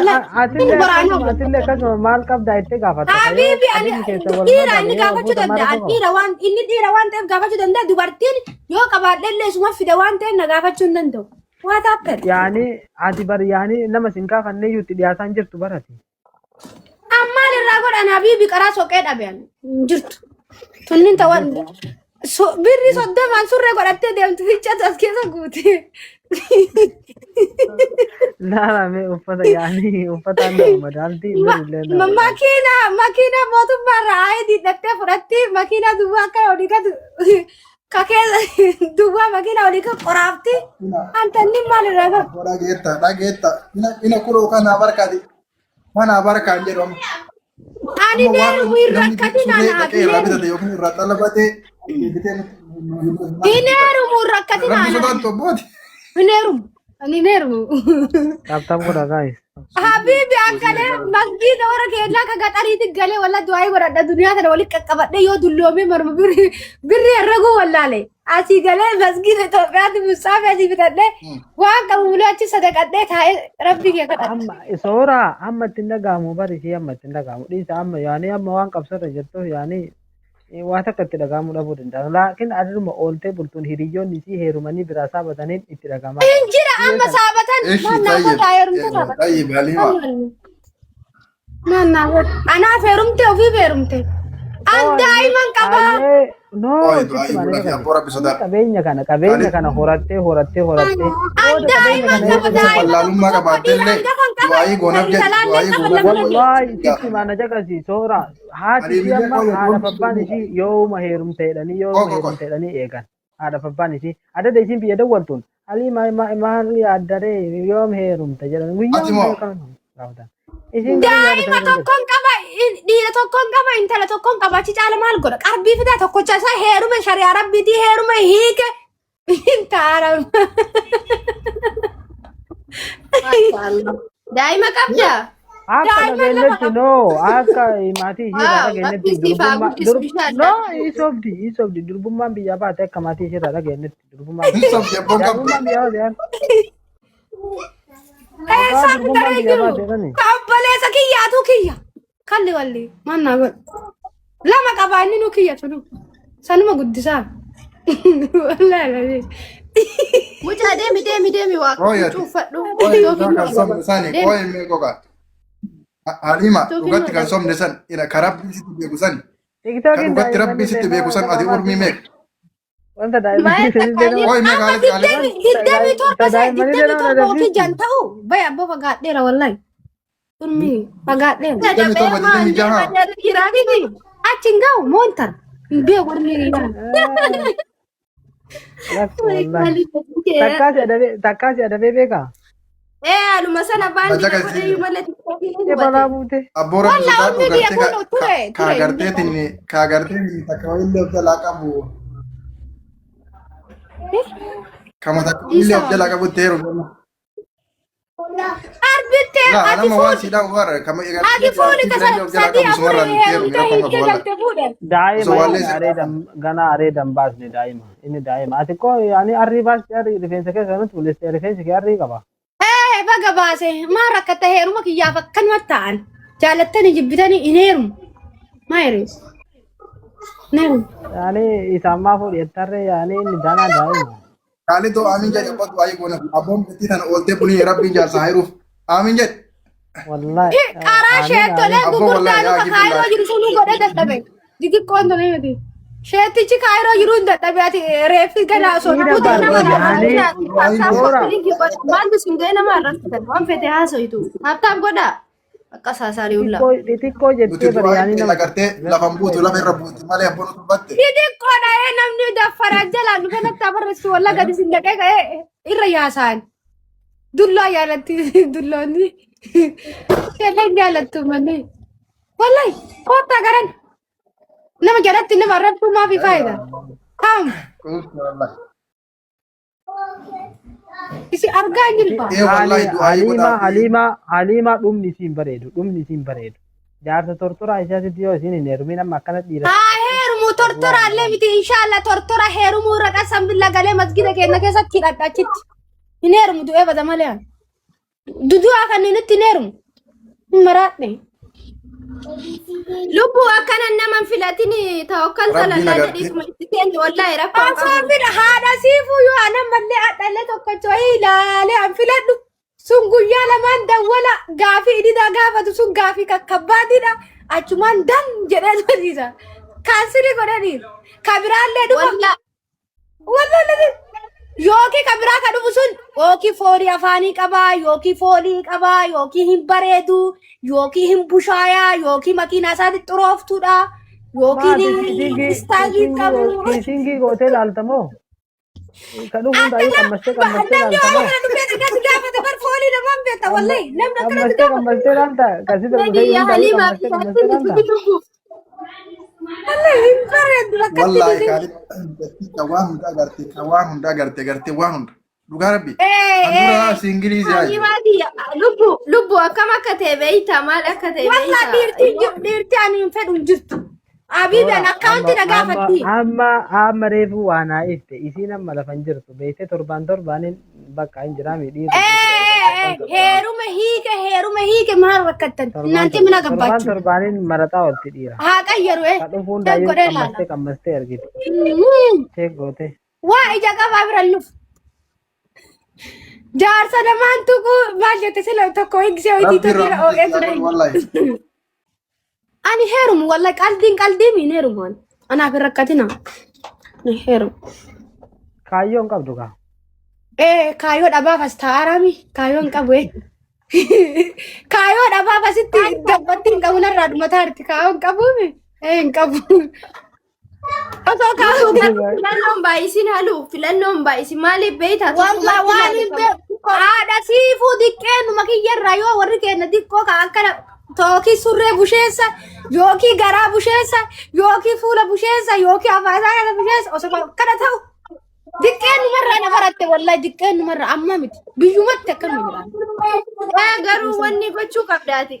Wallahi inni Atillee waraanaa akkasuma atillee akkasuma maal qabdaa itti gaafatta ka yoo Habiibi ani qabeenyi keessa wal dhiira madaale inni yoo wal gaafachuu fuuta maal danda'a. rakkoo qaba? Dhiira waan inni dhiira waan ta'eef gaafachuu danda'a. Dubartiin yoo qabaadhe illee isuma fida waan ta'eef na gaafachuu hin danda'u. What happened? Yaani ati bar yaani nama sin gaafannee iyyuu itti dhiyaataan jirtu barati. Ammaan irraa godhan habiibi qaraa soqee dhabe ani. Hin jirtu. Tunnin ta'an birri 30n surree godhattee deemtu ficcatu as keessa guute. Laala mee uffata yaani uffata nama madaalti birillee nama madaalti. Makiina makiina mootummaa irraa ayidii dhattee fudhatti makiina duwwaa akka olii gad kakee duwwaa makiina olii gad qoraafti. Antanni maal irraa godhu? Dhageetta dhageetta ina kuloo kana barkaati kana barkaan jedhu amma. Ani Amma waan deemu hin namni rakkatin surree anaaf dhaqee hin irraa heerumu. bitate yookiin irraa xalabatee bitee Hin heerumu hin rakkatin Rabbi anaaf. sodaattu abbooti. Hin heerumu. Ani hin heerumu. Tap tap godha guys. Habiibi akkalee masgiida warra keenyaa ka gaxariitti galee walla du'aayii godhadha duniyaa tana walitti qaqqabadhee yoo dulloomee marma birri birri herreguu wallaale. Asii galee masgiida Itoophiyaatti musxaafi asii bitadhee waan qabu mulee achi sadaqadhee taa'ee rabbii kee kadhadha. Amma soora amma ittiin dhaga'amu bari ishee amma ittiin dhaga'amu dhiisa amma yaani amma waan qabsarra jirtuuf yaani waa takka itti dhaga'amuu dhabuu danda'a. Laakiin aduma ooltee bultuun hiriyoonni isii heerumanii biraa saabataniin itti dhaga'amaa Hin jira. jira Biyya amma sana saabatan Eshi maal naa tayyib godhaa heerumte saabatan. tayyib halima. Maal naa godha? Anaaf heerumte ofiif heerumte. An Oo, daa'iman qabaa. ayyee noo Qoy sitti du'aa malee godhaa fi qabe. abboo rabbi Inni sodaadha. qabeenya kana qabeenya Ani kana horattee horattee horattee An booda qabeenya daa'iman kana yoo qaba qabeenya daa'ima tokko wallaalummaa tokko dhiira qabaattellee hangafan qaba. du'aayii goonaaf jedhi Intalaallee du'aayii qaba goonaaf lama jedhi. lama. Wallahi sitti maana caqasi soora haati Ani isii biyya amma qoy haadha abbaan isii yooma heerumte jedhanii yooma qoy qoy. heerumte jedhanii eegan haadha abbaan isii adada isiin biyya dawwaltuun alii maal yaaddaree yoom heerumte jedhan guyyaa Ati hunda moo yookaan gaafatan isiin garuu yaada Daa'ima sana hin jirtu. tokkon qaba dhiira tokkon qaba intala tokkon qaba achi caala maal godha qarbii fidaa tokkocha isaa heerume shari'aa rabbiitii heerume hiike hin taaram. Maashaallah. Daa'ima qabdaa? Akka Daa'ima lama dhageenyetti qaba. noo akka maatii ishee irraa Waaw, dhageenyetti rabbi siif haa durbummaa guddisu dur inshaallah. noo isobdi isobdi durbummaan biyyaa baate akka maatii ishee irraa dhageenyetti durbummaan Hin biyyaa sobdi abboon qabdu. daa'imummaan biyyaa baate yaal dhugaa Eessaa durbummaan fidaree biyyaa jiru? baate jedhani. Ka obboleessa kiyyaatu kiyya. Kalli walli maal naa godhu. Lama qaba inni nu kiyya tunu. Sanuma guddisaa. Wallaahi lalee. Mucaa deemi deemi deemi waa Qoy ati. cuuffadhu. Qoy Ittoo dhugaa kennuu kan qaba. sobne sani Deemi. qoy mee qoqa. Halima Ittoo dhugatti kennuu kan qaba. sobne san ila ka rabbii sitti beeku san ka Tiktookiin dhugatti rabbii daa'immanii sitti beeku san nama ati urmii maati. meeqa? Wanta Maal daa'immanii takka nama Qoy mee Amma qaalif qaalif. 27 ta daa'immanii digdamii nama torba ofii agarsiisti. jan ta'u bayi abboo fagaadheera wallahi. Urmii fagaadheera. 27 26. Jiraa miti. Achi hin ga'u moontan. Hin beeku urmii. Lakki wallahi. Takkaa si adabee beekaa? Ee anuma sana baandii Majaga godhee isin. malee tiktookii ni Ee balaa hubate. buute. Abboo rabbi Wallah sodaadhu urmii biyya gartee kun ture ka ture hin garteetiin beeku. ka garteetiin takka illee of jalaa qabu. Kama takka illee of jalaa qabu ta'e heerumu. Arbittee Laa ati nama waan fuudhi. siidhaa bara kama Ati egartee fuudhi jaartii tasa birallee of jalaa sadii qabu afur sumarraa nutti heerumu heerumtee yeroo hiikkee kam walla. galte fuudhe. Daa'ima Osoo inni waallee si areedan ganaa areedan baasne daa'ima inni daa'ima ati koo ani arrii baasti arrii rifeensa keessa nutti mul'iste rifeensi kee arrii qaba. Ee baga baase maa rakkatta heeruma kiyyaaf akkanuma ta'an jaalattanii jibbitanii hin heerumu. Maa heerumu? Hin heerumu. Yaani isaan maa fuudhi jettarree yaani inni danaa daa'ima. Kaalitoo aamin jedhi abbaa du'aayii goona. Abboon bitti tana ooltee bulii rabbiin jaarsa heeruuf. Aamin jedhi. Wallahi Karaa aamin sheettolee aamin. Abboo wallahi gurguddaanu yaa ka gibillaa. kaayiroo jiru sunuu godhee dadhabe. Xixiqqoon tun miti. Sheettichi kaayiroo jiru hin dadhabe ati reeffi gana osoo Dhiira namoota bar nama yaani soora Maaltu sin ga'e nama arrabsitan waan fete haasoitu. Taaptaap godhaa. Akka saasaarii hullaa. xixiqqoo xixiqqoo Nuti jettee bar du'aayin yaani keenya nama gartee lafan buutu lafa irra buuti malee abboon nuti batte. Xixiqqoodha ee namni daffaraa jalaan dhufe natti abarreessu walla gadi sin dhaqee ka'ee irra yaasaan. Dullaa jaalatti dulloonni. Shallan jaalattu malee. Wallahi koottaa garan nama jalatti nama arrabsuu maafi faayida. Kaam isi argaa hin jirtu. Ee wallahi du'aayii Haliima godhaa fi Haliima Haliima dhumni isiin bareedu dhumni isiin bareedu. Jaarsa tortoraa isaatitti yoo isiin hin heerumin amma akkana dhiira. Haa heerumu tortoraallee miti inshaalla tortora heerumuu irra qasan billa galee masgida keenya keessatti hidhadha achitti. Hin heerumu du'ee bada malee. Dudu'aa kanneen itti hin heerumu. Hin maraadhe. Lubbuu akkana nama hin filatin tawakkal Rabbiin talallaa agartee. jedhiituma itti seeni wallaahi rakkoo hin Osoo qabu. fida haadha siifuu yoo anan mallee hadhallee tokkocha wayii ilaalee an filadhu sun guyyaa lamaan dawwala gaafii idida gaafatu sun gaafii kakkabbaatiidha achumaan dan jedhee tolchiisa. Kaansili godhanii kabiraallee dhufa. Wallaa Wallahi yookiin kan biraa kan dhufu sun yookiin foolii afaanii qabaa yookiin foolii qabaa yookiin hin bareedu yookiin hin bushaayaa yookiin makiinaa isaatti xurooftuudha Maati yookiin istaayilii qabu. kiisingii gootee laalta moo? Ka dhufu hundaayyuu qammastee qammastee Namni laalta waan moo? kana dhufee dhugatti gaafata bar foolii namaan beekta wallahi namni akkanatti Qammastee gaafata. qammastee laalta kasi dhufe biyya hundaayyuu haliimaa qammastee fi qammastee jaartiin laalta. lubbuuf. Wallahi hin bareedu rakkatti Wallaahi dhufee. kaalib ka waan hundaa garte ka waan hundaa garte garte waan hunda. Dhugaa rabbi. Ee Kan dura ee. siingilii si haayu. Haliimaa biyya lubbu lubbu akkam akka ta'e beeyta maal akka ta'e Wallah beeyta. dhiirti hin jiru dhiirti ani hin fedhu hin jirtu. Abiibi Toora an akkaawunti amma na amma gaafatti. amma amma reefu waa naa ifte isiin amma lafa hin jirtu beeyte torbaan torbaaniin bakka hin jiraami dhiirri Ee torbaan heeruma hiike heeruma hiike maal rakkattan torbaan naanti mina torbaan gabbaachu. torbaaniin maraxaa olti dhiira. Haa qayyaru ee Ka dhufu check hundaayyuu godhee ilaala. qammastee qammastee argite. Check goote. Waa ija qabaa bira lufu. Jaarsa namaan tuquu maal jette sila tokko eegsee hojiitu Rabbi jira rahmata oo'ee siyaa ture. godhu wallaahi. Ani heerumu wallahi qaldiin qaldii miin heerumu ani. Anaaf hin rakkatina. Ni heerumu. Kaayyoo hin qabdu kaa. Ee kaayyoo dhabaaf as taa'aarami kaayyoo hin qabu ee. Kaayyoo dhabaaf asitti dabbatti hin qabu narraa dhumataa jirti kaayyoo hin qabuumi. Ee hin qabu. Osoo kaayyoo Filannoon baay'isin halu filannoon baay'isin maaliif beeyta Wallah waan hin beeku. Haadha siifuu diqqeenuma kiyyarraa yoo warri keenya diqqoo ka akkana tookii surree busheessa yookiin garaa busheessa yookiin fuula busheessa yookiin afaan isaa kana busheessa osoo akkana ta'u diqqeenumarraa na baratte wallahi diqqeenumarraa amma miti biyyumatti akkami jiraan. Waa garuu wanni gochuu qabdaati.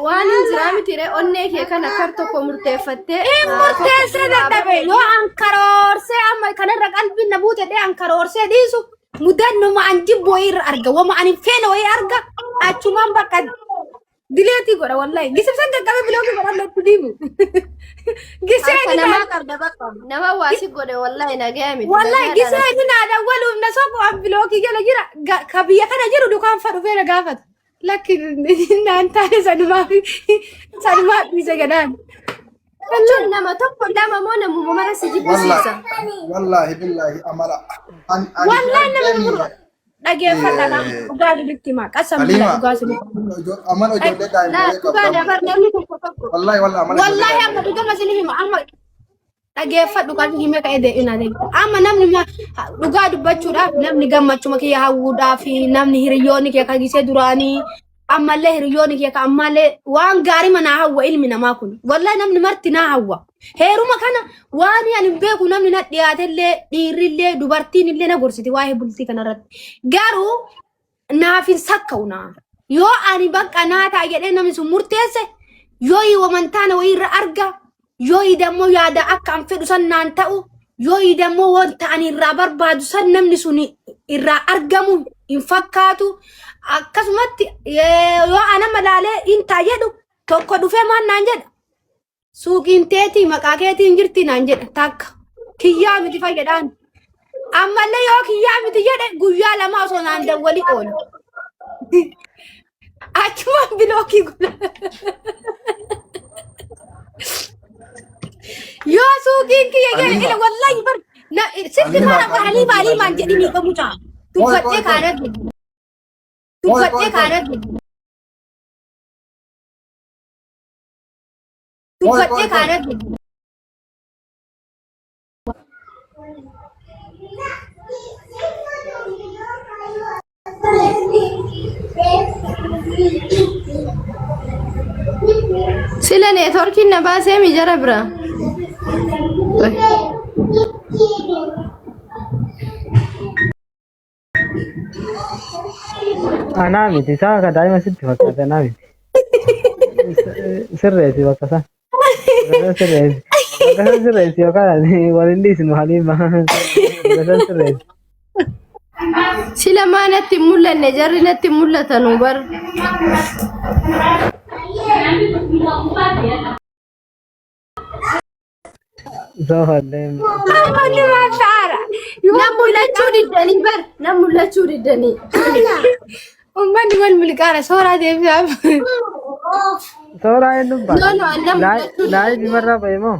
Waan hin jiraa miti ree onnee kee kana kar tokko murteeffattee. Hin murteessee dadhabe yoo an karoorsee amma kanarra qalbiin na buute dhee an karoorsee dhiisu mudannuma an jibbu wayii irra arga wama an hin feene wayii arga achumaan bakka dileetii godha wallahi gisibsan qaqqabe bilookii godhan natti diimu gisee Harka inni namaa naa qabda bakka. Nama waa si godhe wallahi nagaya miti. wallahi Nagayaadhaan gisee inni naa dawwaluuf na soqu an bilookii jala jira ka biyya kana jiru dukaan fa dhufee na gaafata lakki naan taane sanumaaf sanumaaf dhiise gadhaan. Jechuun nama tokko lama moo namuma mara si jibbisiisa. Wallaahi wallaahi billaahi amala ani ani Wallahi nama argee muru dhageeffadha eh, dhugaa sirriitti himaa qasam bila Halima dhugaa sirriitti. amala ijoollee Laa daa'imman dhugaa qabda. dabar namni tokko tokko. Wallaahi wallaahi amala ijoollee Wallahi amma daa'imman. dhugama isin hima amma dhageeffadhu kan hime ka'e dee'ina deema. Amma namni dhugaa dubbachuudhaaf namni gammachuma kiyya hawwuudhaaf namni hiriyoonni kee kan gisee duraanii ammallee hiriyoonni kee kan ammallee waan gaarii manaa hawwa ilmi namaa kun. Wallahi namni marti naa hawwa. Heeruma kana waan ani hin beeku namni na dhiyaatellee dhiirrillee dubartiin illee na gorsiti waa'ee bultii kanarratti. Garuu naaf hin sakka'u naa. Yoo ani bakka naa ta'a jedhee namni sun murteesse yoo wamantaana wayii irra arga yoo dammoo yaada akka an fedhu san naan ta'u yoo dammoo wanta ani irraa barbaadu san namni sun irraa argamu hin fakkaatu akkasumatti yoo ana malaalee hin ta'a jedhu tokko dhufee maal naan jedha suuqiin teetii maqaa keetiin jirti naan jedha takka kiyyaa miti fayyadhaan ammallee yoo kiyyaa miti jedhe guyyaa lama osoo naan dawwali oolu achumaan bilookii godha yoo suuqiin kiyya jedhe Halima ila wallahi bar na sitti Halima maal akka qalbii haliima si haliimaan jedhini qamucaa Qoy tuffadhee qoy qoy kaanatti qoy qoy tuffadhee qoy kaanatti qoy tuffadhee qoy qoy kaanatti Sila neetworkiin na baasee mi jara bira. Anaa miti isaa ka daa'ima sitti fakkaate anaa miti. Sirreessi bakka isaa. Bakka isaa sirreessi. Bakka isaa sirreessi yookaan waliin dhiisnu haliima. Bakka isaa sirreessi. Sila maa natti hin mul'anne jarri natti hin mul'atanu bar. Soofallee. Uummanni maal ta'aara? Nam mul'achuu diddanii bar. Nam mul'achuu diddanii. Uummanni wal milqaara sooraa deebisaaf. Sooraa eenyuun No baate? no nam mul'achuu Laayii diddanii. bimarraa ba'e moo?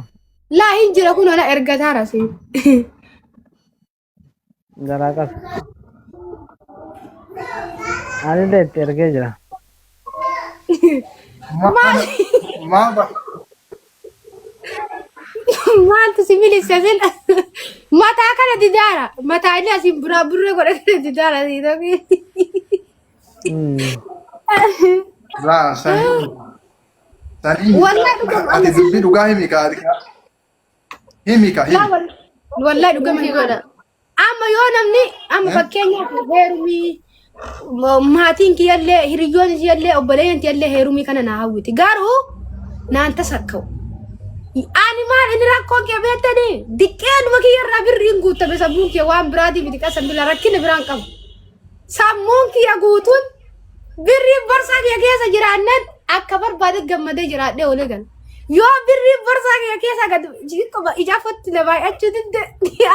Laa hin jira kun ola ergataara si. Jalaa qaba. Anillee itti ergee jira. Maa ba Maaltu si milise sin mataa kana didaara. Mataa inni asiin biraa burree godhe kana didaara. Laa sanii sanii Wallahi dhugama ati dubbii dhugaa himi kaa himi kaa himi. Wallahi dhugama Miti godha. Amma yoo namni amma fakkeenyaaf heerumii maatiin kiyyallee hiriyyoon kiyyallee obboleeyyan kiyyallee heerumii kana naa hawwiti garuu naan tasakka'u. Ani maal inni rakkoon kee beektanii diqqeenuma kiyyarraa birriin guutame sammuun kiyya waan biraatii miti qasan bila rakkina biraan qabu. Sammuun kiyya guutuun birriin borsaa kiyya keessa jiraannan akka barbaade gammadee jiraadhee olee gala. Yoo birriin borsaa kiyya keessa gad xiqquma ija fotti na baay'achuu didde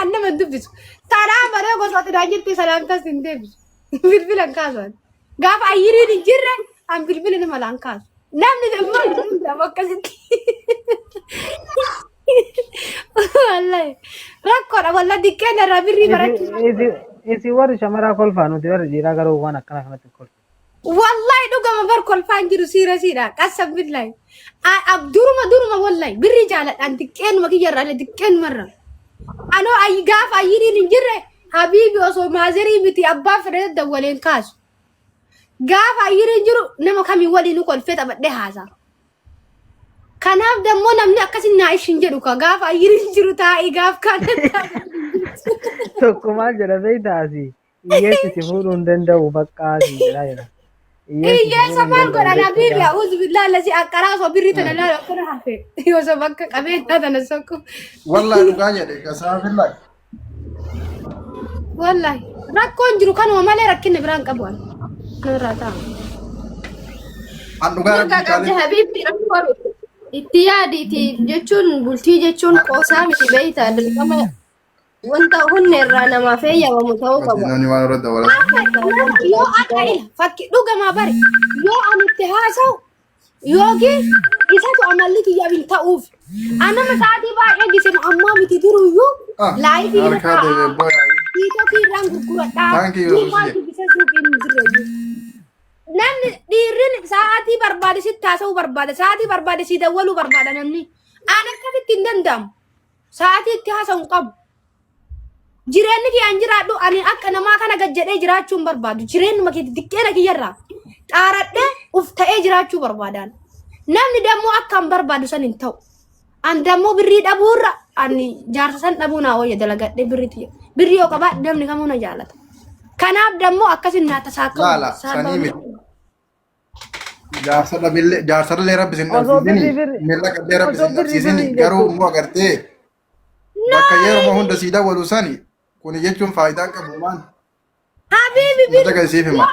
an nama hin dubbisu. Sanaa malee gosoota naan jirti salaamtas hin deebisu. Bilbila hin kaasu ani. Gaafa ayyiriin hin jirre an bilbila nama laan kaasu. Namni immoo hin danda'amu akkasitti. Wallahi rakkoodha wallahi diqqeen irraa birrii barachuun. Isin warri shamaraa kolfaa nuti warri dhiiraa garuu waan akkana kanatti kolfa. Wallahi dhugama bar kolfaan jiru siirasiidha. Qasam billahi. Duruma duruma wallahi birrii jaaladhaan xiqqeenuma kiyyarraa illee xiqqeenumarra. Anoo ayi gaafa ayyiriin hin jirre habiibi osoo maazerii miti abbaan fedhe dawwaleen kaasu. Gaafa ayyiriin jiru nama kamiin waliin kolfee taphadhee haasa'a. Kanaaf dammoo namni akkasin naa ishin jedhu ka gaafa ayyiriin jiru taa'ii gaaf kaan Tokko maal jedha beektaa asii? Hiyyeessi si fuudhuu hin danda'u baqqaa asii jedhaa jira. Hiyyeessi si Hiyyeessa fuudhuu hin maal danda'u godhan habiibi jechuudha. a'uuzu billaa lasi akkaraa osoo birrii tana laalu akkana hafe osoo bakka qabeenyaa tana sokku. Wallahi dhugaa jedhe qasaa billahi. Wallahi rakkoon jiru kanuma malee rakkinni biraan qabu ani. Kanarraa ta'a. An dhugaa Mirga rabbii qabdi caalee. habiibti rakkoo miti. Itti yaadiiti jechuun bultii jechuun qoosaa miti beektaa dirqama wanta hunna irraa namaaf eeyyamamu ta'uu qaba. Namni waan irratti dabalatu. Yoo akka ila fakki dhugamaa bare yoo ani itti haasa'u yookiin isatu amalli kiyya hin ta'uuf. Anama sa'aatii baay'ee gisema ammaa miti duruyyuu laayifii irra Harkaa taa'aa. deemee booya. Tiitokii irraan gurguradhaa. Thank you, Dur maal Susie. dubbisa suuqiin hin jirre iyyuu. Namni dhiirri sa'aatii barbaade sitti haasa'uu barbaada. Sa'aatii barbaade si dawwaluu barbaada namni. An akkasitti hin danda'amu. Sa'aatii itti haasa'u hin qabu. Jireenyi kiyya hin jiraadhu ani akka namaa kana gad jedhee jiraachuu hin barbaadu. Jireenyuma kiyya xiqqeena kiyyarraa xaaradhee uf ta'ee jiraachuu barbaadaan. Namni dammoo akka hin barbaadu san hin ta'u. An dammoo birrii dhabuurra ani jaarsa san dhabuu naa wayya dalagadhee birrii tiyya. Birrii yoo qabaadhe namni kamuu na jaalata. Kanaaf dammoo akkasin naa tasaakkamu. Laala sanii miti. Jaarsa dhabillee jaarsa illee rabbi sin Osoo birrii dhabsiisini. birrii Miila qallee rabbi osoo sin birrii dhabsiisini. birrii Garuu jettu immoo agartee bakka yeroo hunda sii dawwalu sani kuni jechuun faayidaan qabu maan. Habiibi Mata kan siif hima.